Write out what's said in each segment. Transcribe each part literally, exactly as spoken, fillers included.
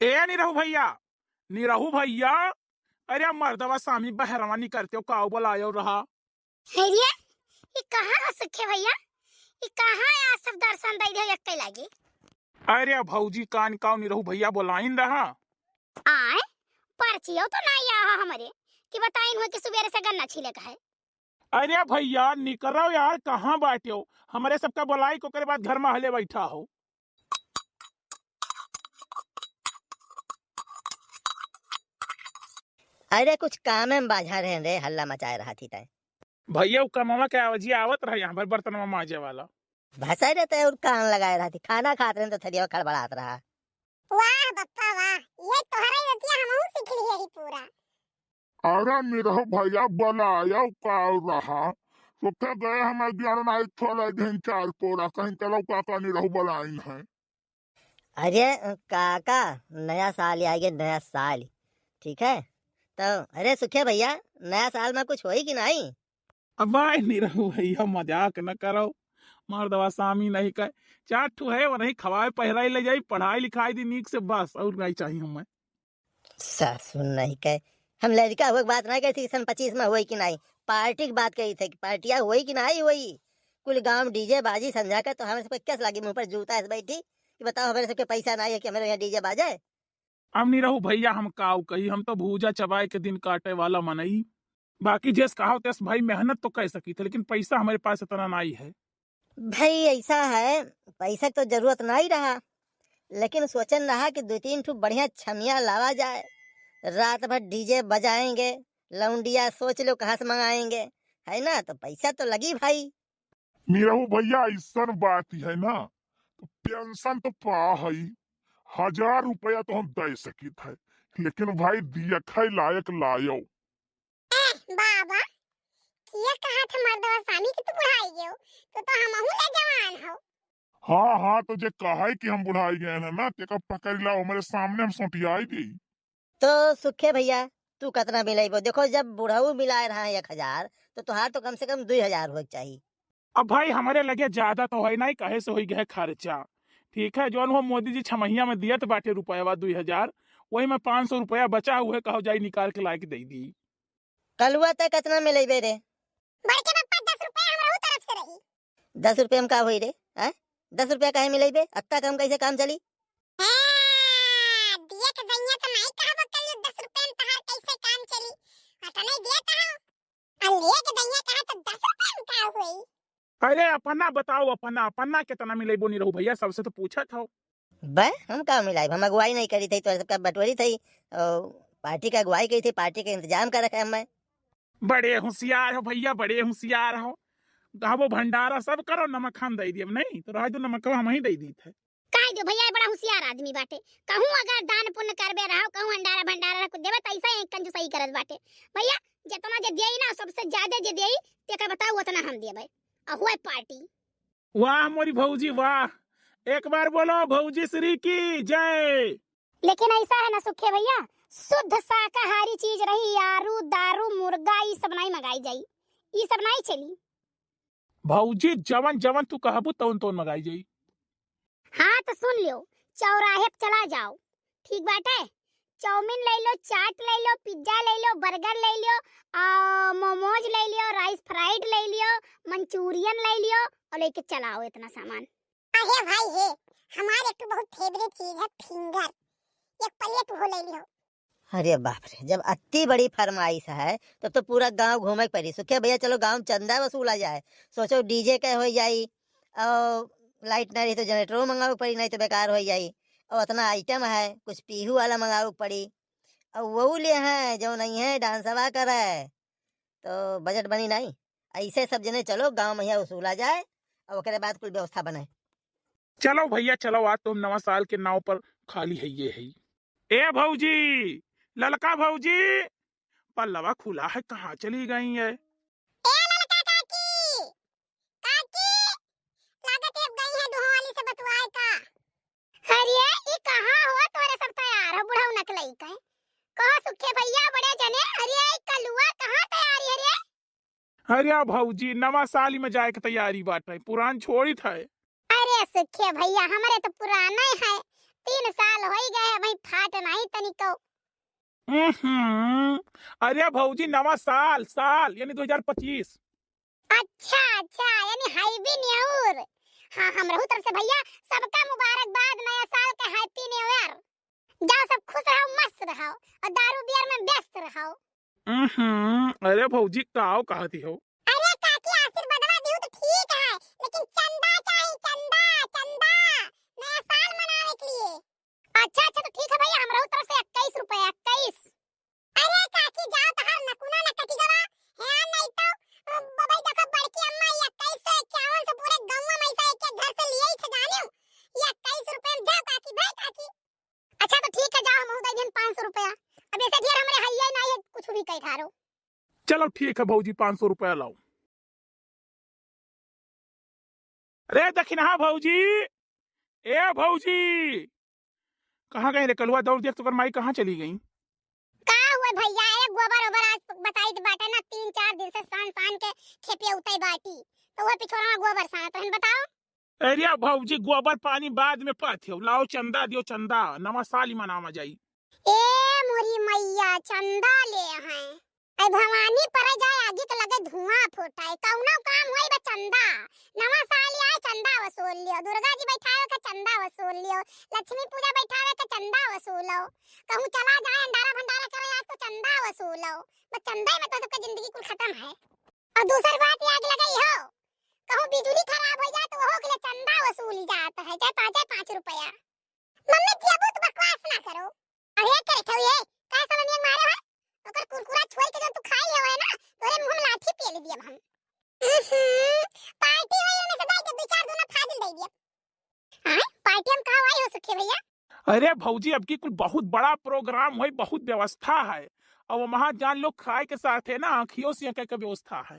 ए निरहू भइया, निरहू भइया, अरे मर्दवा सामी बहरवा निकरते हो, काऊ बोलायो रहा? अरे, ई कहाँ हो सुखे भइया? ई कहाँ है? आज सब दर्शन दे दे एक्के लागी। अरे भौजी, कान काऊ निरहू भइया बोलाइन रहा। आए, पर्चियो तो नाई आहा हमरे कि बताइन हो कि सुबेरे से गन्ना छीले का है। अरे भइया, निकरो यार, कहाँ बाट्यो? हमरे सबका बोलाई के ओकरे बाद घर में हले बैठा हो। अरे, कुछ कामे में बाझा रहे रे, हल्ला मचाए रहा थी तय। भइया, उ कमवा के आवाजी आवत रहा यहाँ पर बर्तनवा माजे वाला। भसै रे तय और कान लगाए रहा थी, खाना खात रहे तो थरिया खड़बड़ात रहा। वाह बप्पा वाह, ये तोहरा ही रतिया हमहू सीख लिए ही पूरा। अरे निरहू भइया, बोलायो काऊ रहा? तो क्या गए हमारे दियारा नाई छोड़ा दिन चार पोरा, कहीं चलो काका निरहू बोलाइन है। अरे काका, नया साल आ गया, नया साल, ठीक है? तो अरे सुखे भइया, नया साल में कुछ होई कि नाई? अब भाई निरहू भइया, मजाक न करो, मर्दवा सामी नहीं कहे, चार ठू है, वो नहीं खवाए, पहराई ले जाई, पढ़ाई लिखाई दी नीक से, बस और नहीं चाहिए हमें। सासू नहीं कहे, हम लड़का हुए के बात नहीं कही थी, सन पच्चीस में हुई कि नहीं, पार्टी की बात कही थी कि पार्टिया हुई कि नहीं हुई। कुल गांव डीजे बाजी समझा के तो हमें सबके कस लगी मुंह पर जूता ऐसे बैठी कि बताओ हमारे सबके पैसा नहीं है कि हमारे यहाँ डीजे बाजे। अब निरहू भइया, हम काऊ कही, हम तो भूजा चबाए के दिन काटे वाला मनई। बाकी जैस कहा तेस भाई, मेहनत तो कर सकी थे, लेकिन पैसा हमारे पास इतना नहीं है। भाई ऐसा है, पैसा तो जरूरत नहीं रहा, लेकिन सोचन रहा कि दो तीन ठो बढ़िया छमिया लावा जाए, रात भर डीजे बजाएंगे, लौंडिया सोच लो कहाँ से मंगाएंगे, है ना? तो पैसा तो लगी भाई। निरहू भइया, ऐसन बात है ना, तो पेंशन तो पा हई, हजार रुपया तो हम दे सकित है, लेकिन भाई दिया खाए लायक लायो। ए बाबा, किया कहा था मर्दवा सामी कि तू बुढ़ाई गयो, तो तो हमहू ले जवान हो। हाँ हाँ, तो जे कहे कि हम बुढ़ाई गए हैं ना, तेका पकड़ ला, हमारे सामने हम सोटियाई दी। तो सुखे भइया, तू कितना मिलाइबो? देखो, जब बुढ़ऊ मिलाए रहा है एक हजार, तो तुहार तो कम से कम दुई हजार होए के चाही। अब भाई, हमरे लगे ज्यादा तो है नहीं, कहे से होई गए खर्चा। ठीक है, जौन वो मोदी जी छमहिया में दियत बाटे रुपयवा दुई हजार, वही में पाँच सौ रुपया बचा हुए, कहो जाई निकाल के लाके दे दी। कलुआ तय कितना मिलाइबे रे? बड़के पप्पा, दस रुपया हमरहू तरफ से रही। दस रुपया में का होई रे? हैं? दस रुपया काहे मिलाइबे? अत्ता कम कैसे काम चली? हाँ, दिए के गइया तो नहीं कहबो कल दस रुपया में तहार कैसे काम चली? अतने दिए कहो। आ लिए के गइया कहा तो दस रुपया में का होई? अरे अपना बताओ, अपना, अपना कितना मिलेबो निरहू भइया, सबसे तो पूछत हो। बे, हम का मिलाइब? हम अगुवाई नहीं करी थी, तो सबका बटोरी थी, और पार्टी का अगुवाई करी थी, पार्टी का इंतजाम कर रखे हमें। बड़े होशियार हो भइया, बड़े होशियार हो। कहबो भंडारा सब करो, नमक हम दे दियब, नहीं तो रह दो, नमक हम ही दे दी थे। कह दो भइया, बड़ा होशियार आदमी बाटे। कहूँ अगर दान पुण्य करबे रहो, कहूँ अंडारा भंडारा कुछ देबे, तो ऐसा ही कंजूसई करत बाटे। भइया, जितना जे दियई ना, सबसे ज्यादा जे दियई, तेकर बताओ, उतना हम देबे। आ हुए पार्टी। वाह मोरी भौजी, वाह। एक बार बोलो भौजी श्री की जय। लेकिन ऐसा है ना सुखे भइया, शुद्ध शाकाहारी चीज रही, आरू, दारू, मुर्गा, ई सब नहीं मंगाई जाई, ई सब नहीं चली। भौजी, जवन जवन तू कहबू, तवन तवन मंगाई जाई। हाँ, तो सुन लियो, चौराहे पे चला जाओ, ठीक बाटे? चाउमीन ले लो, चाट ले लो, पिज्जा ले लो, बर्गर ले लो, आ, मोमोज ले लियो, राइस फ्राइड ले लियो, मंचूरियन ले लियो और लेके चलाओ इतना सामान। अहे भाई हे, हमार एक ठो बहुत फेवरेट चीज है फिंगर, एक प्लेट वो ले लियो। अरे बाप रे, जब अत्ती बड़ी फरमाइश है, तब तो पूरा गांव घूमे के पड़ी। सुखे भइया, चलो गांव में चंदा वसूला जाए, सोचो डीजे के हो जाई, और लाइट ना रही तो जनरेटरो मंगावे के पड़ी, नहीं तो बेकार हो जाई। और उतना आइटम है, कुछ पीहू वाला मंगावे के पड़ी, और वो ले हैं जो नहीं है डांसवा करे, तो बजट बनी नहीं। ऐसे सब जने चलो, गांव में यहाँ वसूला जाए और ओकरे बाद कुल व्यवस्था बने। चलो भइया, चलो, आज तो हम नवा साल के नाव पर खाली है ये है। ए भौजी, ललका भौजी, पल्लवा खुला है, कहाँ चली गई है? ए ललका काकी, काकी, लागत है अब गई है दुहाली से बतुआए का। अरे, ई कहाँ हो तोरे सब तैयार हो, बुढ़ऊ नकलई कहे। कहो सुखे भइया बड़े जने, अरे, ई कलुआ कहाँ तैयारी है रे? अरे भौजी, नवा साल में जाए के तैयारी बाटे, पुरान छोड़ी थे। अरे सुखे भइया, हमरे तो पुराना है, तीन साल होई गए हैं भाई, फाट तनिको। हम्म, अरे भौजी, नवा साल, साल यानी दो हजार पच्चीस। अच्छा, अच्छा, यानी Happy New Year। हाँ, हमरहू तरफ से भइया सबका मुबारकबाद, नया साल के Happy New Year। जाओ सब खुश रहो, मस्त रहो और दारू बियर में व्यस्त रहो। हम्म, अरे भौजी, काव कहती हो? अरे काकी, आशीर्वादवा दिहू तो ठीक है, लेकिन चंदा चाही, चंदा, चंदा, नया साल मनावे के लिए। अच्छा, अच्छा, तो ठीक है भइया, हमरहू तरफ से इक्कीस रुपया, इक्कीस। अरे काकी, जाओ तोहार नकुना न कटी गवा, है नहीं तो, अ, ब-, भाई देखो, बड़की अम्मा ये इक्कीस सौ इक्यावन से पूरे गौवा में ऐसा एक एक घर से लिए ही थे जाने हो, ये इक्कीस रुपया में जाओ काकी, भाई काकी। अच्छा, तो ठीक है, जाओ, हमहू दे देन पाँच सौ रुपया। अब ऐसे ढेर हमरे हइये ना, ये कुछ भी कह ठारो। चलो ठीक है भौजी, पाँच सौ रुपया लाओ। अरे दखिनहा भौजी, ए भौजी, कहाँ गई रे कलुआ? दौड़ देख तो ओकर माई कहाँ चली गई? का हुए भइया, अरे गोबर ओबर आज बताई बाटे ना, तीन चार दिन से सान सान के खेपिया उतई बाटी, तो वो पिछोरा में गोबर सानत रहन, बताओ। अरे भौजी, गोबर पानी बाद में पाथियो, लाओ चंदा दियो, चंदा, नवा साल ही मनावा जाई। ए मोरी मैया, चंदा ले हैं। ऐ भवानी परे जाए, आगी के लगे धुआं फूटाए, कौनो काम होई बा चंदा। नवा साल आए, चंदा वसूल लियो, दुर्गा जी बैठावे के चंदा वसूल लियो, लक्ष्मी पूजा बैठावे के चंदा वसूलो। कहूँ चला जाए अंडारा भंडारा करे जाए तो चंदा वसूलो। बस चंदा में तो सबके जिंदगी कुल खत्म है। और दूसर बात याद लगई हो, कहूँ बिजुली खराब हो जाए तो ओहो के लिए चंदा वसूल जात है, चाहे पाँचे पाँच रुपया। मम्मी जी, अब तो बकवास ना करो। अरे करे थे ये, का साला नियन मारे है? ओकर कुरकुरा छोड़ के जो तू खाई लेवे है ना, तोरे मुंह में लाठी पेल दियब हम। उहुं, पार्टी वाले में से दाई के दो चार दूना फाजिल दे दियब। हाँ, पार्टी हम कहाँ आई हो सुखे भइया? अरे भौजी, अब की कुल बहुत बड़ा प्रोग्राम होई, बहुत व्यवस्था है। और वहाँ जान लो, खाए के साथ है ना, आँखियों से के व्यवस्था है।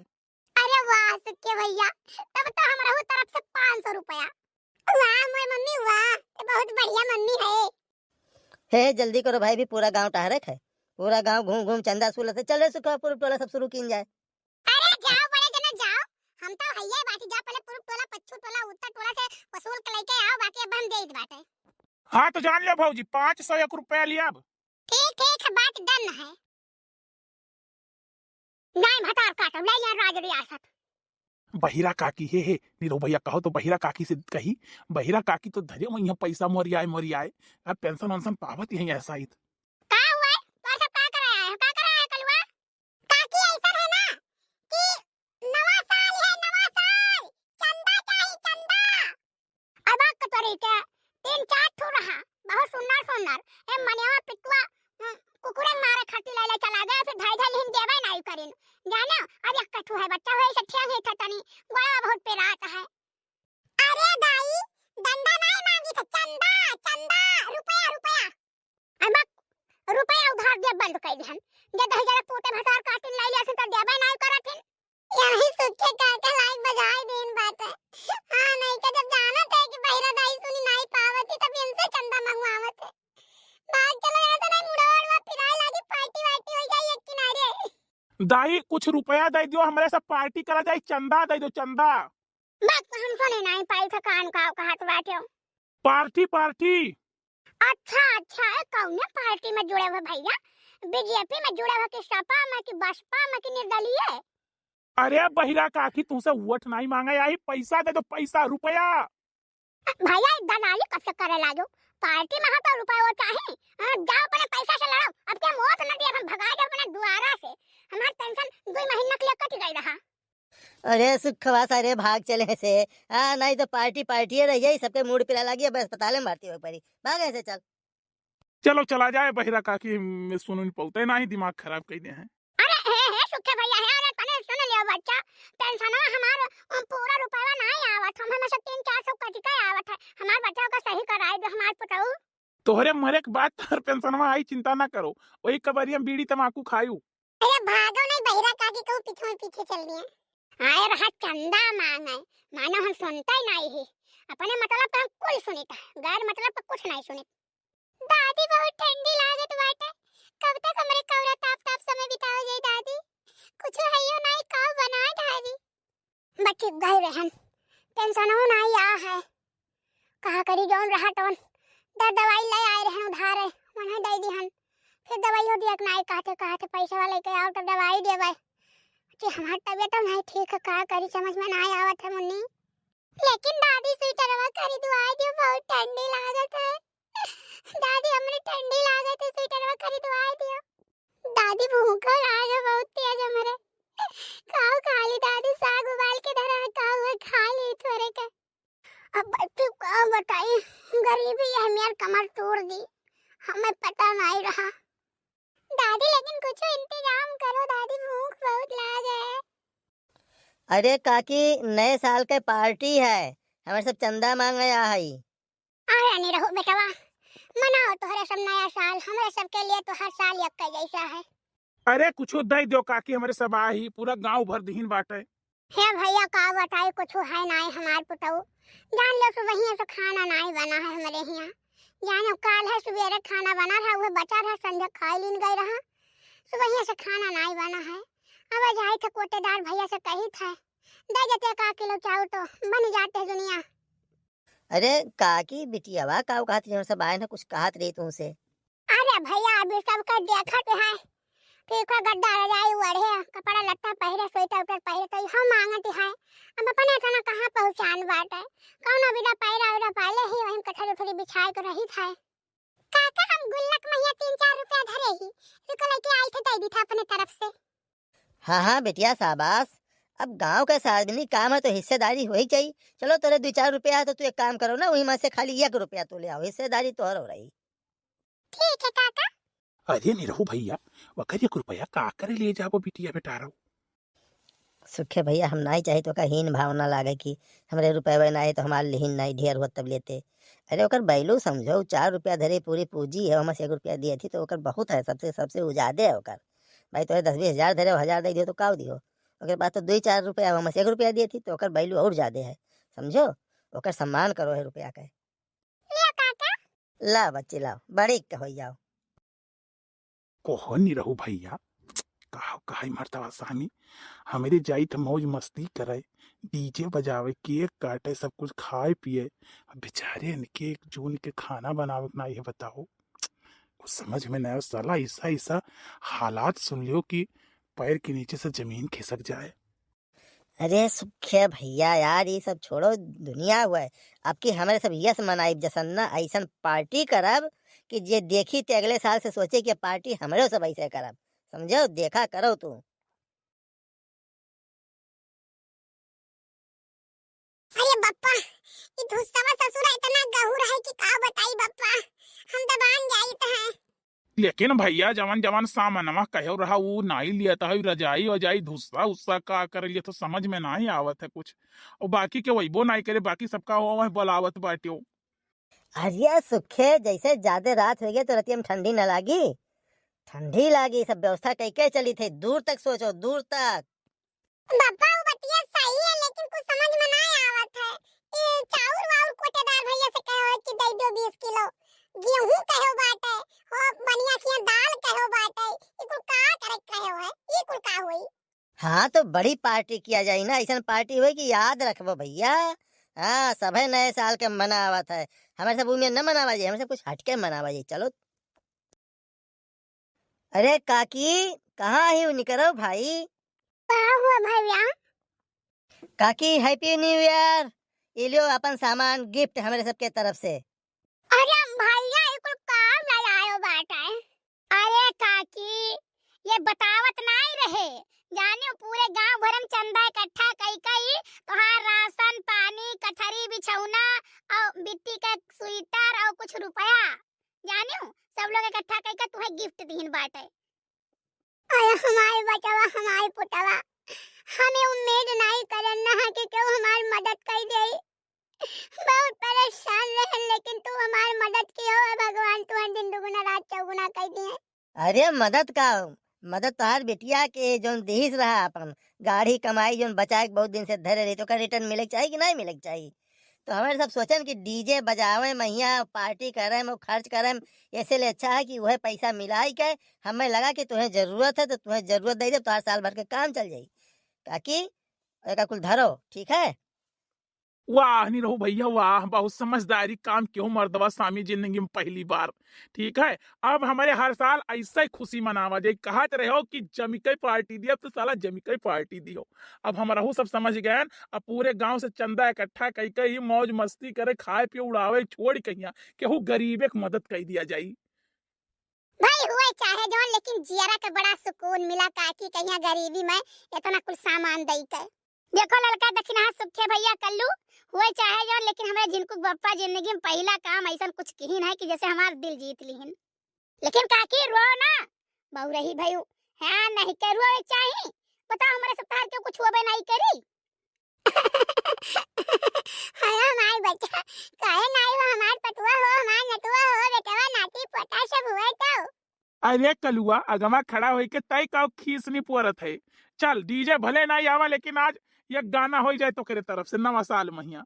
अरे वाह सुखे भइया, तब तो हमरहू तरफ से पाँच सौ रुपया। वाह मोर मम्मी वाह, तो बहुत बढ़िया मम्मी है। हे जल्दी करो भाई, भी पूरा गांव टहरे है, पूरा गांव घूम घूम चंदा वसूलत है। चल रे सुखवा, पूरा टोला सब शुरू कीन जाए। अरे जाओ बड़े जने जाओ, हम तो हइये बाटी, जा पहले पूरा टोला, पच्छू टोला, उत्तर टोला से वसूल के लेके आओ, बाकी अब हम देइत बाटे। हाँ तो जान लो भौजी, पाँच सौ एक रुपया लिया अब। ठीक ठीक है, बात done है। नाई भतार काटब, ले यार राज रियासत। बहिरा काकी, हे, हे, नीरव भइया कहो तो बहिरा काकी से कही, बहिरा काकी तो धरे वहीं पैसा मोरियाए, मोरियाए, अब पेंशन वेंशन पावत ही ऐसा ही। का हुआ है? तो सब का करे आए हो? का करे आए हो कलुआ? काकी ऐसा है ना कि नवा साल है, नवा साल, चंदा चाही, चंदा। अब कटोरी के तीन चार ठो रहा, बहुत सुंदर सुंदर। ए मनेवा पिटुआ, उम, कुकुरे मारे खातिर ले ले चला गया, फिर धाई धाई लेकिन देवे नहीं करिन। जाने, अब एक कठू है बच्चा, वही से ठेंग ही था तनी, गोड़ा बहुत पेरात है। अरे दाई, डंडा नहीं मांगी था, चंदा, चंदा, रुपया, रुपया। अब रुपया उधार दे बंद कर दिहन। जे दही जरा पोते भतार काटिन लाई लिया, तो देवे नहीं करत हिन। यही सुखे काका लाइक बजाए देन बाटे। हाँ, नहीं तो जब जानत है कि बहिरा दाई सुनी नहीं पावत ही, तब इनसे चंदा मंगवावत है। भाग चलो यहाँ से, नहीं मुड़वा उड़वा पिराए लागी, पार्टी वार्टी हो जाई एक किनारे। दाई, कुछ रुपया दे दियो, हमरे सब पार्टी करा जाए, चंदा दे दो, चंदा। बस हम सुने नहीं पाई था, कान का कहत बाटे। पार्टी, पार्टी। अच्छा, अच्छा, ए, कौने पार्टी में जुड़े हो भइया? बीजेपी में जुड़े हो कि सपा में कि बसपा में कि निर्दलीय? अरे बहिरा काकी, तुमसे वोट नहीं मांगे आई, पैसा दे दो, पैसा, रुपया। भइया, ई दलाली कब से करे लागो? पार्टी में हो तो रुपया वो चाही। हाँ, जाओ अपने पैसा से लड़ो, अब के हम वोट न दिए, हम भगा दे अपने दुआरा से। हमार पेंशन दो महीना के लिए कट गई रहा। अरे सुखवा, सारे भाग चले से। हाँ, नहीं तो पार्टी पार्टी रह जाई, सबके मूड पिरा लागी, अब अस्पताल में भर्ती हो पड़ी। भागे से चल। चलो चला जाए, बहिरा काकी में सुनो नहीं पौते, ना ही दिमाग खराब कर दे हैं। अरे हे, हे, सुखे भइया, हे, अरे तने सुन लियो बच्चा, पेंशनवा हमार, अ, पूरा रुपया नहीं आवत, हम हमें से तीन चार सौ कटिका आवत है, हमार बच्चा का सही कराए दो, हमार पुतऊ। तोहरे मरे के बाद तोहर पेंशनवा आई, चिंता ना करो, वही कबरिया में बीड़ी तमाकू खायू। अरे भागो नहीं, बहिरा काकी कहूँ पीछे पीछे चल दिए। आए रहा चंदा मांगे, मानो हम सुनते ही नहीं है, अपने मतलब का हम कुल सुनित, गैर मतलब का कुछ नहीं सुनित। दादी, बहुत ठंडी लागत बाटे। कब तक हमरे कौरा ताप ताप समय बितावल जाई दादी? कुछ हइयो नाई, का बनाए ढारी? बच्ची गए रहन, पेंशनो नाई आ है। कहा करी जौन रहा तौन, दर दवाई ले आए रहन उधारे, मने दे दिहन। तो दवाई हो दिया कि नाई, कहते कहते पैसा वाले के आओ तो दवाई देवे। कि हमार तबीयत तो नहीं ठीक है, का करी, समझ में नाई आवत है मुन्नी। लेकिन दादी, स्वेटरवा खरीदवाई दियो, बहुत ठंडी लागत है। दादी, हमरे ठंडी लागत है, स्वेटरवा खरीदवाई दियो। दादी, भूख लागे बहुत तेज हमरे। काऊ खा ली दादी, साग उबाल के धरा है, काऊ है, खा ली थोरे के। अब बच्चों का बताई, गरीबी है, हमार कमर तोड़ दी, हमें पता नहीं रहा। दादी, लेकिन कुछ इंतजाम करो दादी, भूख बहुत लाग है। अरे काकी, नए साल के पार्टी है, हमारे सब चंदा मांगे आ हई। अरे निरहू बेटवा, मनाओ तोहरे सब नया साल, हमरे सब के लिए तो हर साल यक्के जैसा है। अरे कुछो दे दो काकी, हमरे सब आ ही, पूरा गांव भर दिहिन बाटे। हे भैया, का बताई, कुछो है नाई हमार पुतऊ। जान लो, सुबहिया से खाना नाई बना है हमरे हियां। जानो, काल है सुबेरे खाना बना रहा, उहे बचा रहा, संझा खाई लीन गए रहा। सुबहिया से खाना नाई बना है। अब जाई थे कोटेदार भैया से कही थे, दे देते एक आध किलो चाउर तो बन जाते दुनिया। अरे काकी, बिटियावा काऊ कहत रही, हम सब आए ना, कुछ कहत रही तुमसे। अरे भैया, अभी सबके देखत है, ठीक है, गद्दा रजाई ओढ़े, कपड़ा लत्ता पहिरे, स्वेटर उटर पहिरे, तो हम मांगत है। अब अपने इतना कहाँ पहचान बाटे, कौनो बिदा पैरा उरा पाले ही, वहीं कठरी उठरी बिछाए के रही था। काका, हम गुल्लक महिया तीन चार रुपया धरे ही, रुको लेके आई थे, दे दी था अपने तरफ से। हाँ हाँ बिटिया, शाबाश। अब गांव का सार्वजनिक काम है तो हिस्सेदारी हो ही चाहिए। चलो, तोरे दो चार रुपया है तो तू एक काम करो ना, वही में से खाली एक रुपया तू ले आओ, हिस्सेदारी तोहर हो रही। ठीक है काका। अरे निरहू भैया, वकर एक रुपया का करे ले जाबो बिटिया बेटा रहो। सुखे भैया, हम नाई चाही तो का हीन भावना लागे कि हमरे रुपये नाई तो हमार लिहिन नाई ढेर होत तब लेते। अरे ओकर value समझो, चार रुपया धरे पूरी पूंजी है, ओमा से एक रुपया दिए थी तो ओकर बहुत है, सबसे, सबसे उ जादे है ओकर। भाई तोहे दस बीस हजार धरे हो, हजार दे दियो तो काव दियो? ओकर बाद तो दो ही चार रुपया, ओमा से एक रुपया दिए थी तो ओकर value और जादे है, समझो? ओकर सम्मान करो है रुपया के। लियो काका। ला बच्ची लाओ, बड़ी के हो जाओ। कहो निरहू भैया, कहो कहाई मर्दवा सामी, हमरे जाई त मौज मस्ती करे, डीजे बजावे, केक काटे, सब कुछ खाए पिए। अब बेचारे इनके एक जून के खाना बनावे के नाई है, बताओ। कुछ समझ में ना आवे, साला ऐसा, ऐसा हालात सुन लियो कि पैर के नीचे से जमीन खिसक जाए। अरे सुखे भैया यार, ये सब छोड़ो, दुनिया हुआ है। अब की हमरे सब यस मनाइब जसन ना, ऐसन पार्टी करब कि जे देखी ते अगले साल से सोचे कि पार्टी हमरे सब ऐसे करब। समझो, देखा करो तू। अरे बप्पा, ई धुसवा ससुरा इतना गहुर है कि का बताई बप्पा, हम दबान जाइत हैं। लेकिन भैया, जवन जवन सामानवा कहो रहा, उ नाई लियत है, रजाई वजाई, धुस्सा उस्सा का कर लिए, तो समझ में नाई आवत है कुछ। और बाकी के वैबो नाई करे, बाकी सबका हो वह बोलावत बाट्यो। अरे सुखे, जैसे जादे रात हो गया तो रतिया में ठंडी न लागी? ठंडी लागी, सब व्यवस्था कई के चली थे, दूर तक सोचो, दूर तक। बाबा, वो बतिया सही है, लेकिन कुछ समझ में ना आवत है। ये चाउर वाउर कोटेदार भैया से कहो कि दे दो बीस किलो, गेहूं कहो बाटे, हो बढ़िया खिया दाल कहो बाटे, ये कुल का करे कहो है, ये कुल का होई? हाँ, तो बड़ी पार्टी किया जाई ना, ऐसन पार्टी होई कि याद रखबो भैया। हाँ, सभे नए साल के मनावत है, हमें सब उमें न मनावा जाए, हमें सब कुछ हटके मनावा जाए। चलो। अरे काकी, कहाँ ही निकरो भाई? का हुआ भैया? काकी, Happy New Year। ये लियो अपन सामान, gift हमरे सबके तरफ से। अरे भैया, ये कुल काम ले आयो बाटे। अरे काकी, ये बतावत नाई रहे, जानियो पूरे गांव भर में चंदा इकट्ठा कई कई तोहार राशन पानी, कठरी बिछौना और बिट्टी का स्वेटर और कुछ रुपया, जानियो सब लोग इकट्ठा कई के तुहे gift दीन बाटे। अरे हमारे बचवा, हमारे पुतवा, हमें उम्मीद नाई करन ना है कि केहू हमार मदद कर दे। बहुत परेशान रहन, लेकिन तू हमार मदद कियो है भगवान, तू दिन दुगुना रात चौगुना कर दिए। अरे मदद का, मदद तोहार बिटिया के जौन दिहिस रहा अपन गाड़ी कमाई जौन बचाए के बहुत दिन से धरे रही, तो ओकर return मिले के चाही कि नहीं मिले के चाही? तो हमारे सब सोचन कि डीजे बजावे महिया, पार्टी करे में, खर्च करे में, ऐसे ले अच्छा है कि वह पैसा मिलाई के हमें लगा कि तुम्हें जरूरत है तो तुम्हें जरूरत दे दे, तोहार साल भर के काम चल जाई। काकी, एका कुल धरो, ठीक है? वाह निरहू भैया वाह, बहुत समझदारी काम केहू मर्दवा स्वामी जिंदगी में पहली बार। ठीक है, अब हमरे हर साल ऐसे ही खुशी मनावा जाई, कहत रहो कि जमी के पार्टी दिया, अब तो साला जमी के पार्टी दियो। अब हमरहू सब समझ गए, अब पूरे गांव से चंदा इकट्ठा कई के ही मौज मस्ती करे, खाए पिए उड़ावे छोड़ कहिया, केहू गरीबे के मदद कई दिया जाई। भाई हुए चाहे जौन, लेकिन जियरा के बड़ा सुकून मिला काकी कहिया गरीबी में इतना कुल सामान दई के। देखो ललका दखिनहा सुखे भैया कल्लू, हुए चाहे जौन, लेकिन हमरे झिनकू के बप्पा जिंदगी में पहिला काम ऐसन कुछ किहिन है कि जैसे हमार दिल जीत लिहिन। लेकिन काकी रो ना, बहुरही भयू, हाँ नहीं के रोवे चाही। बताओ हमरे सब तार के कुछ होबे नहीं करी। हयो माई बच्चा, काहे नाई हो हमार पटुआ हो, हमार नटुआ हो, बेटवा नाती पोता सब हुए तो। अरे कलुआ, अगवा खड़ा होई के तय का खीस नहीं पोरत है। चल डीजे भले नाई आवा, लेकिन आज एक गाना होई जाए तोकरे तरफ से नवा साल महिया।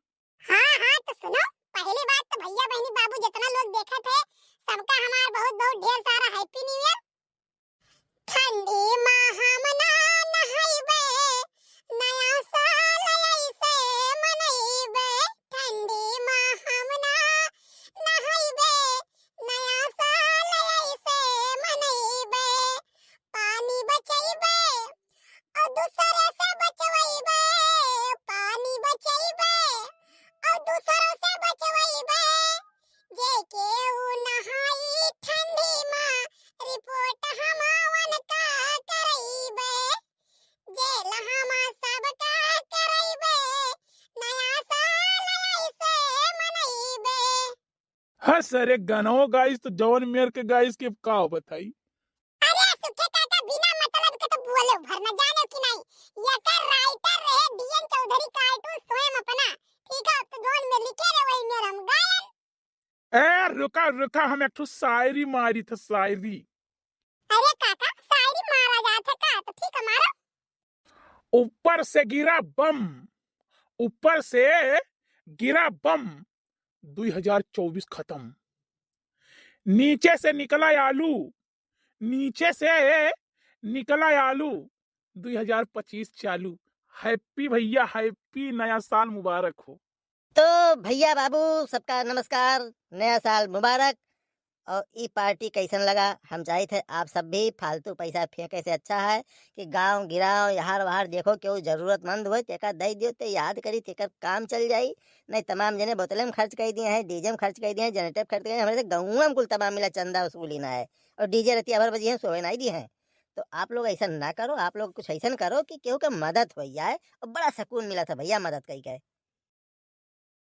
हाँ हाँ, तो सुनो, पहली बात तो भैया बहनी बाबू जितना लोग देखत है, सबका हमार बहुत बहुत ढेर सारा हैप्पी न्यू ईयर। ठंडी मा हम ना नहइबे, नया साल ऐसे मनइबे। ठंडी मा हम ना नहइबे, नया साल ऐसे मनइबे। पानी बचइबे, और दूसरे से बचवइबे। पानी बचइबे, और दूसरों से बचवइबे। जे केहू नहाई ठंडी मा, रिपोर्ट हम उनका करइबे। जे लहमा सबका करइबे, नया साल ऐसे मनइबे। हाँ सर, एक गाना गाइस तो जवन मेर के गाइस के का बताई। अरे सुखे काका, बिना मतलब के तो बोले भर न जाने कि नहीं। एकर राइटर रहे डीएन चौधरी, कार्टून स्वयं अपना। ठीक है, तो जौन में लिखे रहे वही में हम गायन। ए रुका रुका, हम एक ठो शायरी मारी था, शायरी। अरे काका, शायरी मारा जात है का? तो ठीक है, मारो। ऊपर से गिरा बम, ऊपर से गिरा बम, दुई हजार चउबीस खत्म। नीचे से निकला आलू, नीचे से निकला आलू, दुई हजार पच्चीस चालू। हैप्पी भैया, हैप्पी नया साल मुबारक हो। तो भैया बाबू सबका नमस्कार, नया साल मुबारक। और ई पार्टी कैसन लगा, हम चाहित है आप सब भी फालतू पैसा फेंके से अच्छा है कि गांव गिराव, यहार वहार देखो, केहू जरूरतमंद होए, तेका दे दियो, ते याद करी, तेकर काम चल जाई। नहीं, तमाम जने बोतले में खर्च कर दिए हैं, डीजे में खर्च कर दिए हैं, जनरेटर में खर्च कर दिए हैं, हमरे से गाँव में कुल तमाम मिला चंदा वसूली ना है। और डीजे रतिया भर बजी हैं, सोए नहीं दिए हैं। तो आप लोग ऐसा ना करो, आप लोग कुछ ऐसा करो कि केहू के मदद हो जाए, और बड़ा सुकून मिला था भैया मदद कई के।